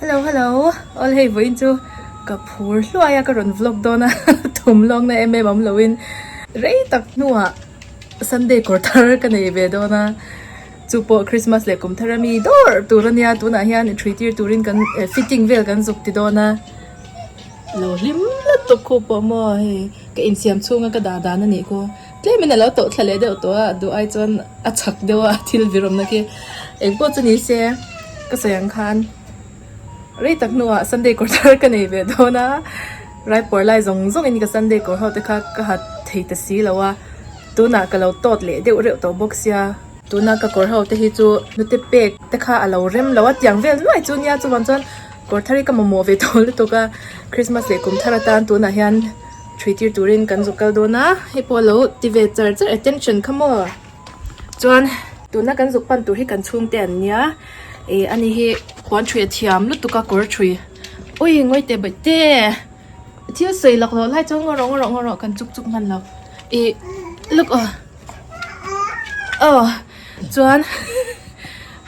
Hello hello awl hei vawiin chu ka phur hluai a ka rawn vlog dawn a thum lawng na em em awm loin rei tak hnuah Sunday kawr thar ka nei ve dawn a chu pawh Christmas leh kum thar ami dawr tur ania tunah hian ṭhui tir turin kan fitting vel kan zuk ti dawn a lo hlim lutuk khu pawh maw hei ka insiam chhunga ka dah dan anih khu. Tlemin a lo tawh thla leh deuh tawh a, duh ai chuan a chak deuh a thil virawmna khi engpawh chu ni se ka sawi ang khan rei tak hnuah Sunday kawr thar ka nei ve dawn a, Raipur lai zawng zawng in ka Sunday kawr ho te kha ka ha thei ta si lo a, tunah ka lo tawt leh deuh reuh tawh bawk sia, tuna ka kawr ho te hi chu hnute pek te kha a lo rem lo a, tiang vel nuai chu nia chuvang chuan kawr thar hi ka mamawh ve tawh lutuk a, Christmas leh kum thar atan tunah hian. Thui tir turin kan zuk kal dawn a, hei pawh a lo ti ve char char attention kha maw chuan tuna kan zuk pan tur hi kan chhungte an nia ih ani hi puan thui a thiam lutuk a kawr thui ui ngawi teh baih te thil sawi lak loh lai chuan ngaw rawh ngaw rawh ngaw rawh kan chuk chuk hman lo ih look aw aw chuan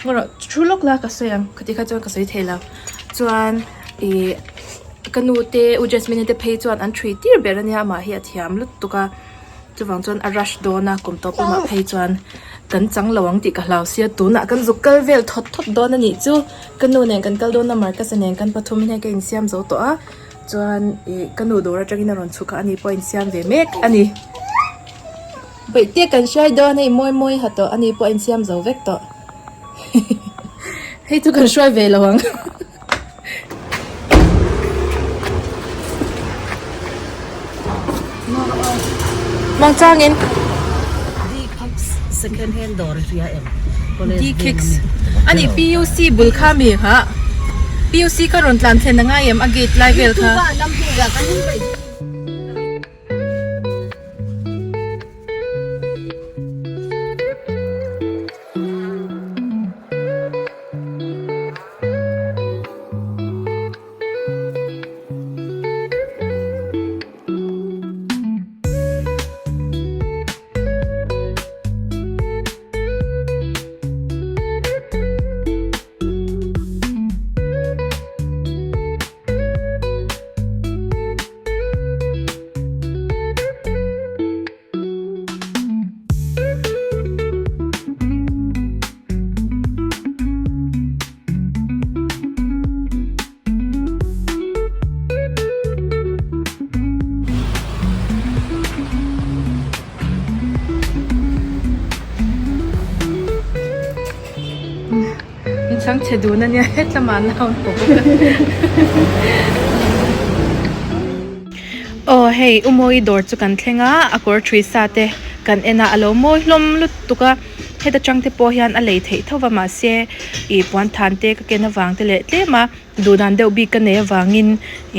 ngaw rawh thu lawk la ka sawi ang khati kha chuan ka sawi thei lo chuan ih. Ka nu te U Jasmine te phei chuan an thui tir ber ania amah hi a thiam lutuk a chuvang chuan a rush dawn a kum tawp lamah phei chuan kan chang lo ang tih ka hlau sia tunah kan zuk kal vel thawt thawt dawn a nih chu ka nu nen kan kal dawn a Marcus-a nen kan pathum in hei ka insiam zo tawh a chuan ih ka nu dawr atangin a rawn chhuk a ani pawh a insiam ve mek a ni bawihte kan hruai dawn hei mawi mawi ha tawh ani pawh a insiam zo vek tawh hei chu kan hruai ve lo ang. Mangchangin Second hand dawr i hria em? D-Kicks ani PUC bul kha mi kha PUC kha rawn tlan thlen a ngai em a gate lai vel kha. Chhangchhe dun ania hetlama an lo haw bawk a aw hei u mawi dawr chu kan thleng a a kawr thui sa te kan en a a lo mawi hlawm lutuk a heta tang te pawh hian a lei theih tho va mahse ih puan than te ka ken avang te leh tlem a duh dan deuh bik ka neih avangin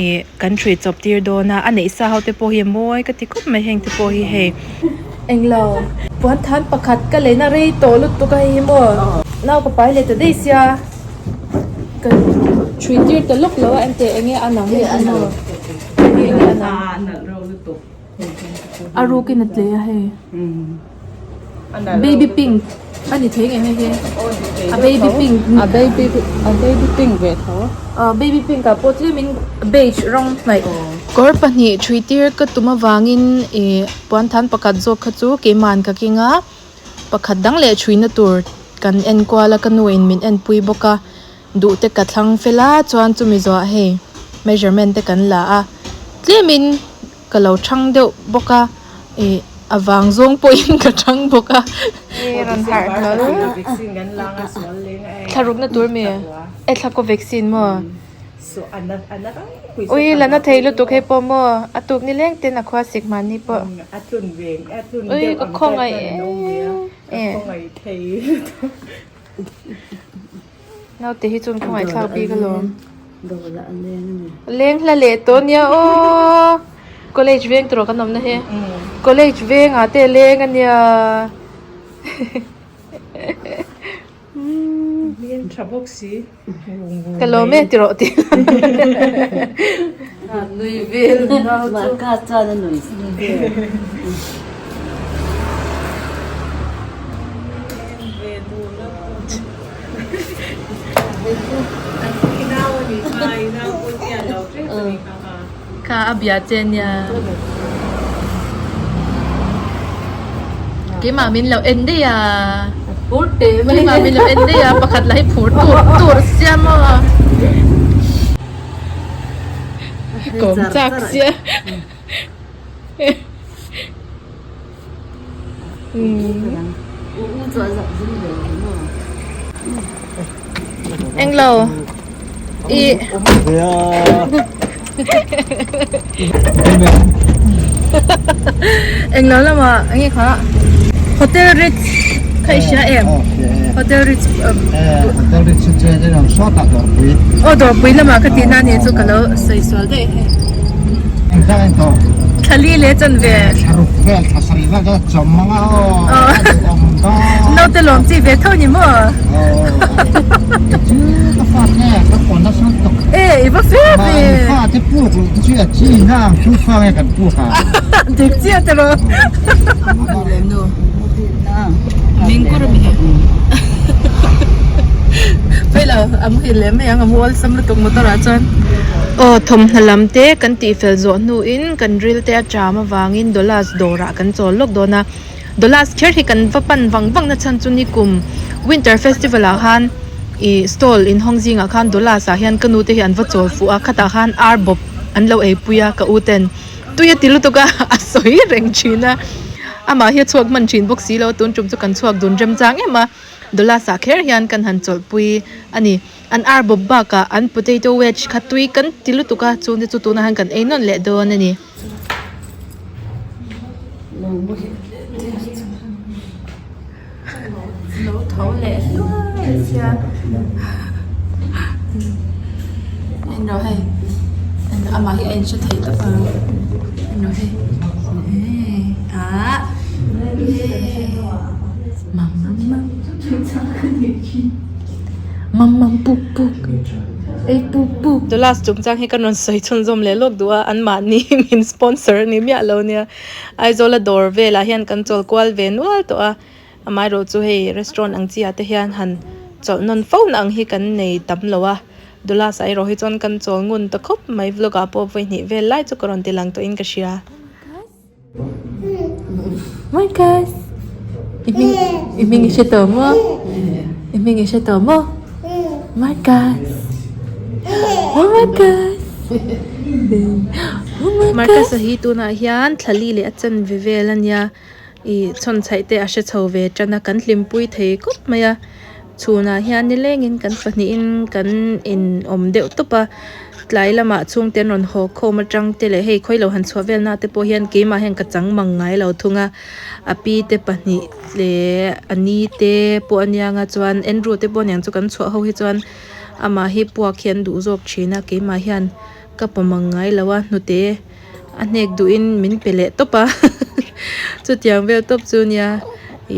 ih kan hrui chawp tir dawn a a neih sa ho te pawh hi a mawi ka ti khawp mai heng te pawh hi hei englo puan than pakhat ka leina rei tawh lutuk a hei hi maw nau ka pai leh ta daih sia ka hrui tir ta lawk lo a enteh enge a nang hei hi maw enge a nang. A rukin a tle a hei baby pink a ni thei nge hei hi a baby pink a baby a baby pink ve tho aw baby pink ah pawh tlemin beige rawng hnaih kawr pahnih thui tir ka tum avangin ih puan than pakhat zawk kha chu keimahn ka keng a pakhat dang leh thuina tur kan en kual a ka nu in min en pui bawk a. Duh te ka thlang fel a chuan chumi zawhah hei measurement te kan la a tlemin ka lo thang deuh bawk a ih a vang zawng pawhin ka thang bawk a rawn harh hlawl thla rukna tur mi e thla kaw vaccine maw ui la na thei lutuk hei pawh maw a tuk ni leng ten a khua sik mahni pawh ui ka khawngaih em Naute hi chuan khawngaih thlak bik alawm. Leng hla leh tawh ania aw. College veng tur kan awmna hi. College vengah te leng ania. Hmel tha bawk si. Ka lawm e ti rawh ti. Nui vel nau chu. Ka chuan a nui vel. Kha a bia che nia. Keimah min lo en daih a. Phur teh mai. Keimah min lo en daih a pakhat lah hi phur tur tur sia maw. Kawm chak sia. Englo i Englo lama enge kha Hotel Ritz kha i hria em Hotel Ritz Hotel Ritz chu dawrpui Aw dawrpui lamah ka tihna nih chu ka lo sawi sual daih hei. Thla li leh chan ve. Thla ruk vel thla sarih vel chu chawm ang a aw a duhawm dawn. Naute lawm chi ve tho ni maw? Aw chu ka fa te ka pawn nasa tawk. E i va fe ve. Mahni fa te puk loh te chu a chi na ang chu fa nge kan puk a. Dik chiah te rawh. Mingkur mi. Phei lo a muhil leh mai ang a mu awlsam lutuk motor ah chuan. Aw thawmhnaw lam te kan tih fel zawh hnuin kan ril te a ṭam avangin dollars dawrah kan chawl lawk dawn a dollars kher hi kan va pan vang vang na chhan chu nikum winter festival ah khan ih stall inhawng zingah khan dollars ah hian ka nu te hi an va chawl fuh a khatah khan ar bawp an lo eipui a ka u ten tui a ti lutuk a a sawi reng thin a amah hi a chhuak hman thin bawk si lo tun tum chu kan chhuak dun rem chang em a dollars ah kher hian kan han chawlhpui a ni. An ar bawp bakah an potato wedge kha tui kan ti lutuk a, chungte chu tunah hian kan ei nawn leh dawn a ni. Mam mam puk puk ei puk puk the last chungchang hi ka rawn sawi chhunzawm leh lawk duh a anmahni min sponsor a ni miah lo nia Aizawl a dawr velah hian kan chawl kual ve nual tawh a amaherawh chu hei restaurant ang chi ah te hian han chawlh nawn fo na ang hi kan nei tam lo a Dulas ah erawh hi chuan kan chawl ngun ta khawp mai vlog ah pawh vawi hnih vel lai chu ka rawn ti lang tawhin ka hria. Marcus i hming i hming i hre tawh maw i hming i hre tawh maw Marcus oh Marcus oh Marcus Marcus a hi tunah hian thla li leh a chanve vel a nia ih chhawn chhaih te a hre chho ve tan a kan hlimpui thei khawp mai a chhunah hian nilengin kan pahnihin kan in awm deuh tawp a tlai lamah chhungte an rawn haw khawm atang te leh hei khawi lo han chhuah vel na te pawh hian keimah hian ka chang mang ngai lo thung a a pi te pahnih leh a ni te pawh a nia nga chuan Andrew te pawh aniang chu kan chhuah ho hi chuan amah hi puak hi an duh zawk thin a keimah hian ka paw mang ngai lo a hnute a hnek duhin min pe leh tawp a chutiang vel tawp chu nia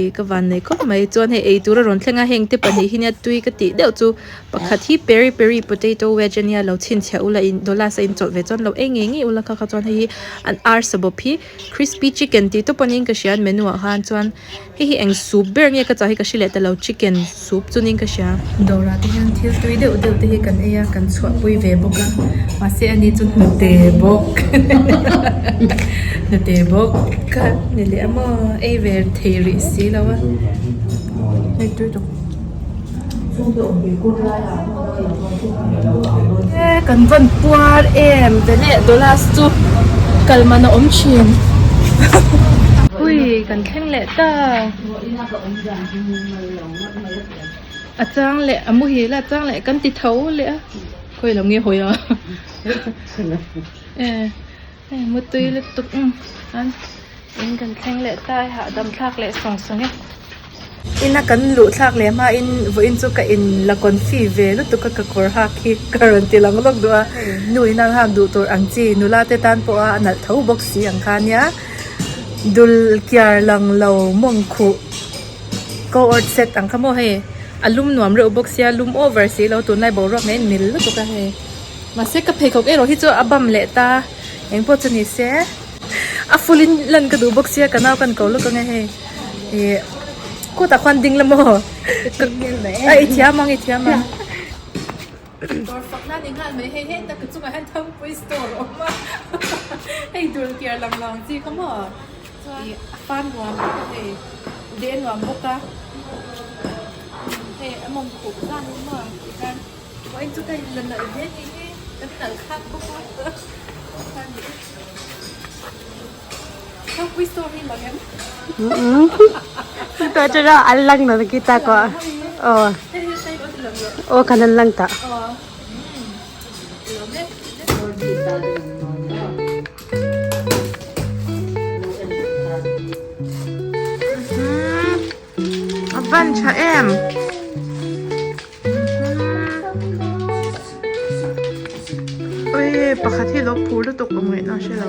ih ka van nei khawp mai chuan hei eitur a rawn thleng a heng te pahnih hi nia tui ka tih deuh chu pakhat hi peri peri potato wedge ania lo chhinchhiah ula in dollars a inchawlh ve chuan lo ei ngei ngei ula kha kha chuan hei hi an arsa bawp hi crispy chicken tih tawp anin ka hria an menu ah khan chuan hei hi eng soup ber nge ka chah hi ka hre leh ta lo chicken soup chu niin ka hria. Dawrah te hian thil tui deuh deuh te hi kan ei a kan chhuahpui ve bawk a mahse ani chu hnute bawk hnute bawk ka ni leh a maw ei ve thei rih si lo a hei tui tawp e kan vawn puar em veleh dollars chu kal man a awm thin ui kan thleng leh ta. A chang leh a muhil a a chang leh kan ti tho leh a khawi lo nge hawi a e hei mutui lutuk an in kan thleng leh ta a hahdam thlak leh sawng sawng e ina kan luh thlak leh hmain vawiin chu ka in la confi ve lutuk a ka kawr hak hi ka rawn ti lang lawk duh a nu in ang hak duh tur ang chi nula te tan pawh a nalh tho bawk si ang kha nia. Dul kiar lang lo mawng khuh coord set ang kha maw hei a lum nuam reuh bawk sia lum over si lo tunlai boruak nen mil lutuk a hei mahse ka pheikhawk erawh hi chu a bam leh ta engpawh chu ni se a full in lan ka duh bawk sia ka nau kan ko lawk ang e hei ih kawtah khuan ding la maw a i thiam ang i thiam ang. Dawr fakna ni nghal mai hei heta ka chungah hian Thangpui store a awm a hei dul kiar lang lang chi kha maw chuan ih a fan nuam bawk a hei deh nuam bawk a hei a mawng khuh zan a maw tikhan vawiin chu ka in la nalh hle ni hi kan nalh khak bawk a khan ni e Thangpui store hi lang em? Chutah chuan an lang lo kita ko. Aw. Aw kan an lang ta. A van tha em. Oi pakhat hi lo phur lutuk awm ngaihna a hre lo.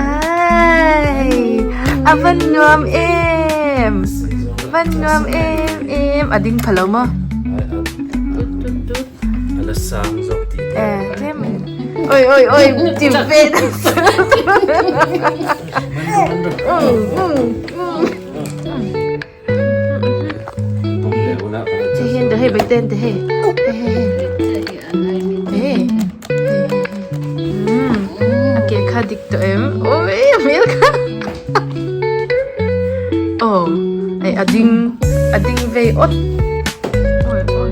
Ai a van nuam em van nuam em em a ding pha lo maw a sang zawk tih te eh tlem in oi oi oi ti ve Te hian hei bai ten te hei hei hei hei a ke kha dik tawh em ui a hmel kha aw hei a ding a ding vei awt oi oi oi.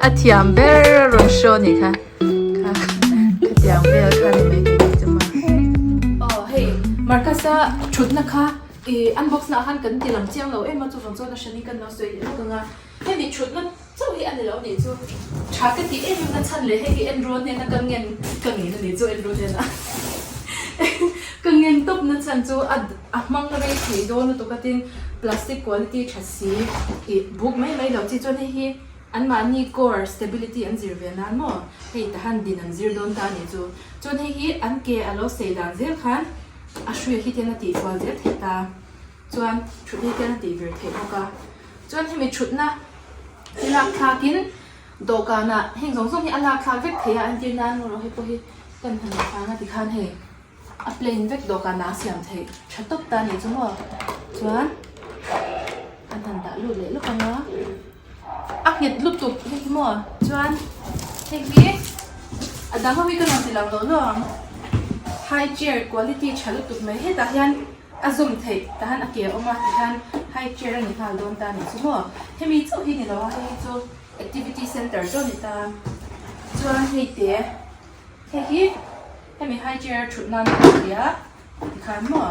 A thiam ber a rawn show ni kha kha khatiang vel kha ni mai thei ni chu ma. Aw hei Marcus-a thutna kha ih unbox na ah khan kan ti lang chiang lo em a chuvang chuan a hrani kan lo sawi leh vak ang a hemi thutna chauh hi a ni lo nih chu tha ka tih em em na chhan leh hei hi Andrew hnena ka ngen ka ngen a nih chu Andrew hnena ka ngen tawp na chhan chu a a hmang rei thei dawn lutuk a tin plastic quality tha si ih buk mai mai lo chi chuan hei hi anmahni core stability an zir ve nan maw hei tahan din an zir dawn ta a nih chu chuan hei hi an ke a lo sei dan zel khan a hruia hi te an a tihfual zel theih ta chuan thutna hi te an a tih vir theih bawk a. Chuan hemi thutna hi lak thlakin dawhkanah heng zawng zawng hi a lak thlak vek thei a entir nan erawh hei pawh hi kan han chhang a tikhan hei a plain vek dawhkanah a siam theih tha tawp ta a nih chu maw chuan an han dah lut leh lawk ang a a nghet lutuk hei hi maw chuan hei hi a dang ho hi ka rawn ti lang lo lo ang high chair quality tha lutuk mai hetah hian. A zawm theih tah hian a ke a awm a tikhian high chair a ni nghal dawn ta a nih chu maw hemi chauh hi ni lo a hei hi chu activity center chu a ni ta chuan hei te hei hi hemi high chair a thut nan a ni a tikhan maw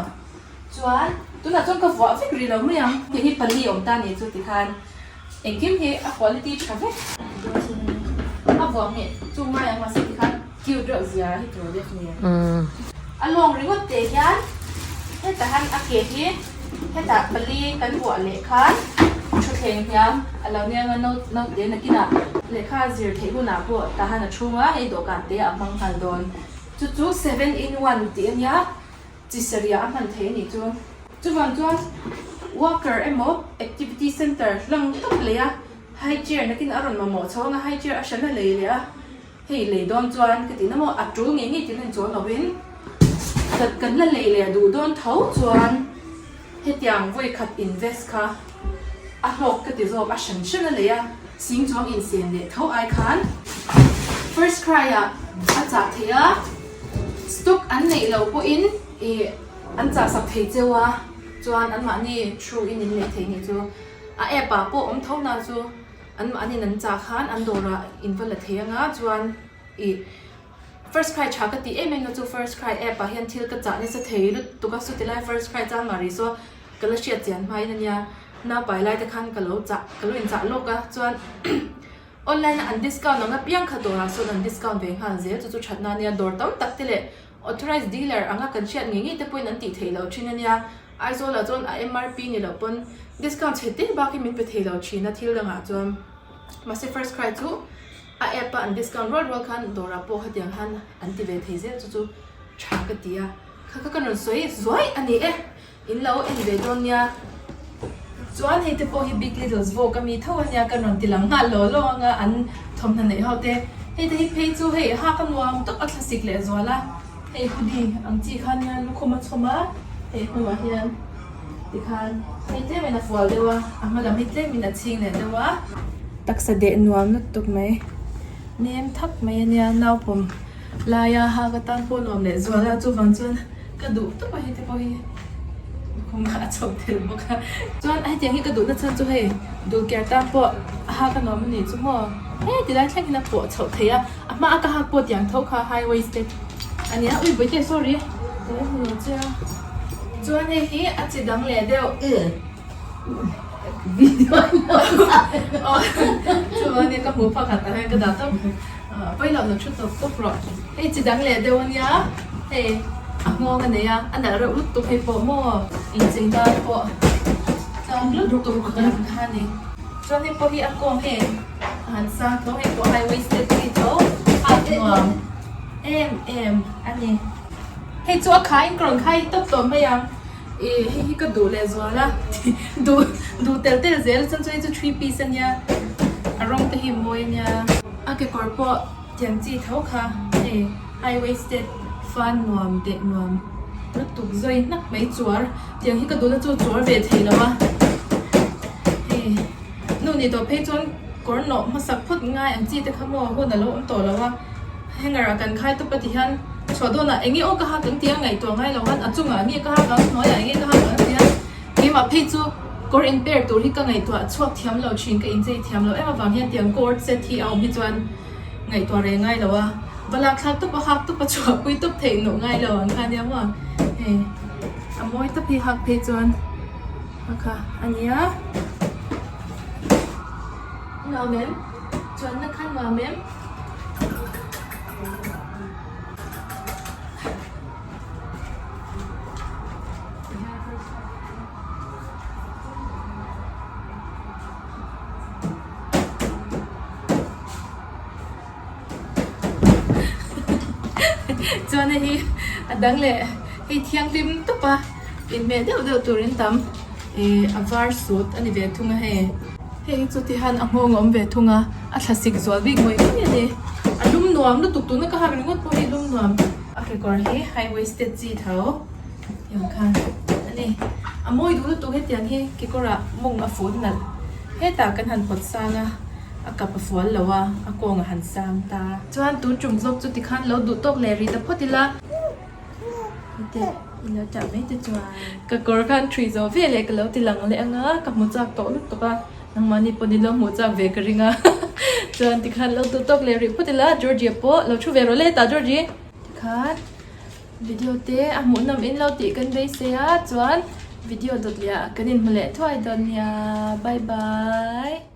chuan tunah chuan ka vuah vek rih lo mai ang hei hi pali a awm ta a nih chu tikhan engkim hi a quality tha vek a vuah nge chu ngai ang mahse tikhan cute reuh zia hi tur vek nia. A lawng ringawt teh hian hetah hian a ke hi hetah pali kan vuah leh khan thutthleng hniam a lo nia nga naute nakinah lehkha zir theih hunah pawh tah hian a chhung a hei dawhkan te a hmang nghal dawn chu chu 7 in 1 tih a nia chi sarih ah a hman theih a nih chu chuvang chuan walker emaw activity center hlang tawp leh a high chair nakin a rawn mamawh chho anga high chair a hran a lei leh a. Hei lei dawn chuan ka tihna maw a tul ngei ngei tiin an chuang lovin ka kan la lei leh duh dawn tho chuan hetiang vawi khat invest kha a hlawk ka ti zawk a hran hran a lei a sing chuang insen leh tho ai khan first cry ah a chah thei a stock an neih loh pawhin ih an chah sak thei cheu a chuan anmahni through in in lei thei nih chu a app ah pawh awm tho na chu. An mahni an chah khan an dawrah in va la thei anga chuan ih first cry tha ka tih em em na chu first cry app ah hian thil ka chah nasa thei lutuk a chuti lai first cry chang mah rih saw ka la hriat chian hma in ania naupai lai te khan ka lo chah ka lo in chah lawk a chuan online a an discount ang apiang kha dawrah sawn an discount ve nghal zel chu chu that na ania dawr tam tak te leh authorized dealer anga kan hriat ngei ngei te pawhin an tih theih loh thin ania. Aizawl ah chuan a MRP ni loh pawn discount chhe te bak hi min pe thei lo thin a thil dangah chuan mahse first cry chu a app a an discount rual rual khan dawrah pawh khatiang khan an ti ve thei zel chu chu tha ka ti a kha kha ka rawn sawi zuai a ni e. In lo en ve dawn nia. Chuan hei te pawh hi Big Littles vawk ami tho ania ka rawn ti lang nghal law law anga an thawmhnaw neih ho te. Hei te hi phei chu hei hak a nuam tawp a thlasik leh zual a. Hei hoodie ang chi kha nia lukhum a chhawm a, hei hnungah hian tikhan hei tlemin a fual deuh a, a hma lam hi tlemin a chhing leh deuh a. Taksa deh nuam lutuk mai, nem thak mai ania naupawm laia hak atan pawh nuam leh zual a chuvang chuan. Ka duh tawp a hei te pawh hi lukhum kha a chho tel bawk a chuan hetiang hi ka duhna chhan chu hei dulkiar tan pawh a hak a nuam a nih chu maw he ti lai thleng hian a pawh chhoh theih a a hma a ka hak pawh tiang tho kha high waisted a nia ui bawihte sorry ka lo hmu lo che a chuan hei hi a chi dang leh deuh chuan ka hmuh phak ah tah hian ka dah tawp. Pawi lo lo thu tawp tawp rawh. Hei chi dang leh deuh ania, hei a nghawng a nei a, a nalh reuh lutuk hei pawh maw inchei nan pawh tlawm lutuk ang kha a ni. Chuan hei pawh hi a kawng hei a han sang tho, hei pawh high waisted chi tho a nuam em em a ni. Hei chu a khaiin ka rawn khai tawp tawh mai ang, ih hei hi ka duh leh zual a, duh duh tel tel zel chuan chu hei chu three piece ania, a rawng te hi mawi ania. A kekawr pawh tiang chi tho kha hei high waisted fan nuam deh nuam lutuk zawi hnak mai chuar tiang hi ka duhna chu chuar ve thei lo a hei nu ni tawh phei chuan kawr nawh hmasak phawt ngai ang chi te kha maw hun a lo awm tawh lo a hanger ah kan khai tawp a ti hian chhuah dawnah eng nge aw ka hak ang tia ngaihtuah ngai lo khan a chungah eng nge ka hak ang hnuaiah eng nge ka hak ang tia Keimah phei chu kawr in pair tur hi ka ngaihtuah chhuak thiam lo thin, ka inchei thiam lo em avang hian tiang coord set hi a awm hi chuan ngaihtuah reng ngai lo a, va lak thlak tawp a hak tawp a chhuahpui tawp theih nawh ngai lo ang kha nia maw hei a mawi tawp hi hak phei chuan a kha a nia. Nuam em? Chuanna kha nuam em? Chuan hei hi a dang leh hei thianghlim tawp a inhmeh deuh deuh turin tam ih a var sut a ni ve thung a hei. Hei hi chu tihan a nghawng a awm ve thung a a thlasik zual bik ngawih ngawih a ni a lum nuam lutuk tuna ka hak ringawt pawh hi lum nuam. A kekawr hi high waisted chi tho tiang khan a ni. A mawi duh lutuk hetiang hi kekawrah mawng a fuh nalh. Hetah kan han pawt sang a, a kap a fual lo a, a kawng a han sang ta. Chuan tun tum vlog chu tikhan lo duh tawk leh rih ta phawt ila. Hete i lo tah mai te chuan. Ka kawr khan thui zo ve leh ka lo ti lang leh anga ka hmu chak tawh lutuk a. Nangmahni pawh ni lo hmuh chak ve ka ring a. Chuan tikhan lo duh tawk leh rih phawt ila Georgie pawh lo thu ve rawh le hetah Georgie. Tikhan video te a hmuhnawm in lo tih kan beisei a chuan video dawt leh ah kan inhmu leh thuai dawn nia bye bye.